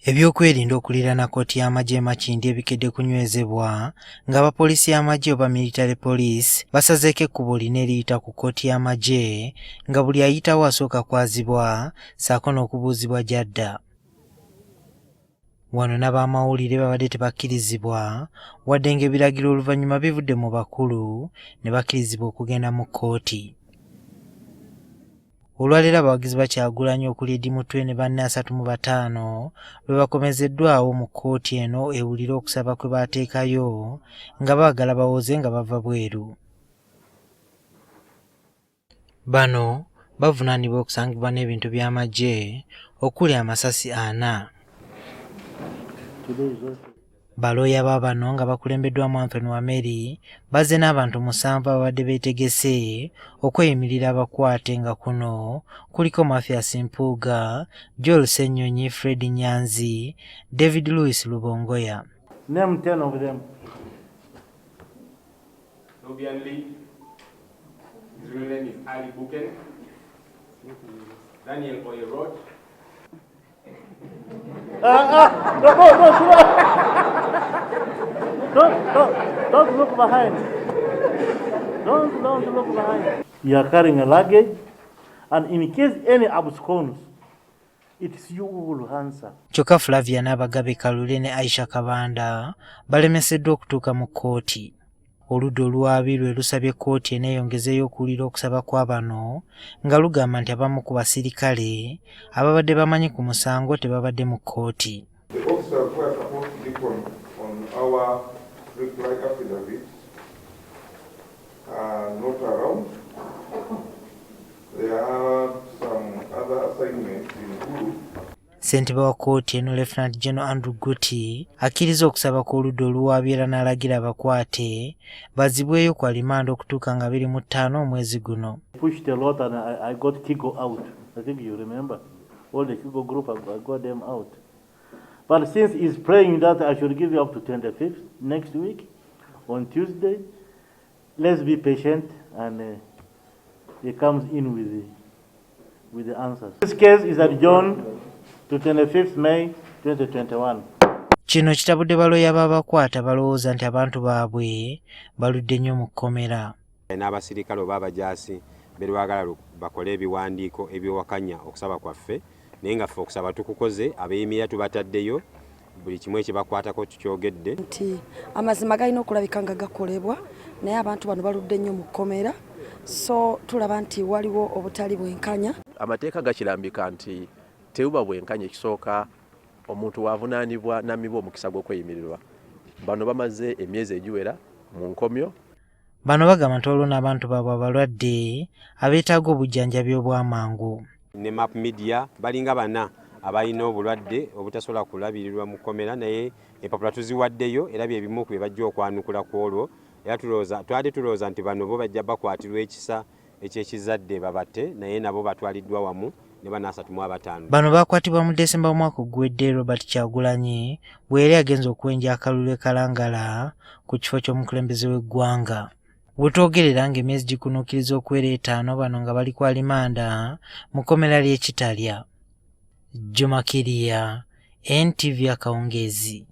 Ebyokwerinda okuliraana kkooti y'amagye e Makindye bikedde kunywezebwa ng'abapoliisi y'amagye oba military police basazeeko ekkubo lina eriyita ku kkooti y'amagye nga buli ayitawo asooka kwazibwa ssaako n'okubuuzibwa gy'adda. Wano n'abamawulire babadde tebakkirizibwa wadde ng'ebiragiro oluvannyuma bivudde mu bakulu ne bakkirizibwa okugenda mu kkooti. Olwaleero abawagizi ba Kyagulanyi okuli Eddie Mutwe ne banne 35 lwe bakomezeddwawo mu kkooti eno ewulire okusaba kwe baateekayo nga baagala bawoze nga bava bweru. Bano bavunaanibwa okusangibwa n'ebintu by'amagye okuli amasasi 4. Balooya ba bano nga bakulembeddwamu Anthony Wameri bazze n'abantu 7 ababadde beetegese okweyimirira abakwate nga kuno kuliko Mathias Mpuuga, Joel Ssenyonyi, Fred Nyanzi, David Lewis Lubongoya. Name 10 of them. Nubian Lee. His real name is Ali Buken. Daniel Oyerod. No, don't look behind. Don't look behind. You are carrying a luggage, and in case any absconds, it's you who will answer. Kyokka Flavia Nabagabe Kalule ne Aisha Kabanda balemeseddwa okutuuka mu kkooti. Oludda oluwaabi lwe lusabye kkooti eneeyongezeeyo okuwulira okusaba kwa bano nga lugamba nti abamu ku basirikale ababadde bamanyi ku musango tebabadde mu kkooti. The officers who are supposed to depone on our reply affidavit are not around. There are some other assignments in Gulu. Ssentebe wa kkooti eno, Lieutenant General Andrew Gutti, akkiriza okusaba kw'oludda oluwaabi era n'alagira abakwate bazibweyo ku alimanda okutuuka nga 25 omwezi guno. Pushed a lot and I got Kigo out. I think you remember. All the Kigo group, I got them out. But since he's praying that I should give you up to 25th next week, on Tuesday, let's be patient and he comes in with the answers. This case is adjourned to 25th May 2021. Kino kitabudde balooya b'abakwata balowooza nti abantu baabwe baludde nnyo mu kkomera. N'abasirikale oba abajaasi berwagala bakole ebiwandiiko ebiwakanya okusaba kwaffe, naye nga ffe okusaba tukukoze, abeeyimirira tubataddeyo, buli kimu ekibakwatako tukyogedde. Nti amazima galina okulabika nga gakolebwa, naye abantu bano baludde nnyo mu kkomera, so tulaba nti waliwo obutali bwenkanya. Amateeka gakirambika nti tebuba bwenkanya. Ekisooka, omuntu waavunaanibwa nammibwa omukisa gw'okweyimirirwa. Bano bamaze emyezi egiwera mu nkomyo. Bano bagamba nti waliwo n'abantu baabwe abalwadde abeetaaga obujjanjabi obw'amangu. Ne Map Media balinga bana abalina obulwadde obutasobola kulabirirwa mu kkomera, naye empapula tuziwaddeyo era bye bimu ku bye bajja okwanukula ku olwo. Era tulowooza, twali tulowooza nti bano bo bajja bakwatirwa ekisa ekyekizadde babate, naye nabo batwaliddwa wamu ne bana 35. Bano bakwatibwa mu Desemba w'omwaka oguwedde, Robert Kyagulanyi bwe yali agenze okuwenja akalulu e Kalangala ku kifo ky'omukulembeze w'eggwanga. Wetwogerera ng'emyezi gikunuukiriza okuwera 5 bano nga bali ku alimanda mu kkomera ly'e Kitalya. Juma Kiriya, NTV, akawungeezi.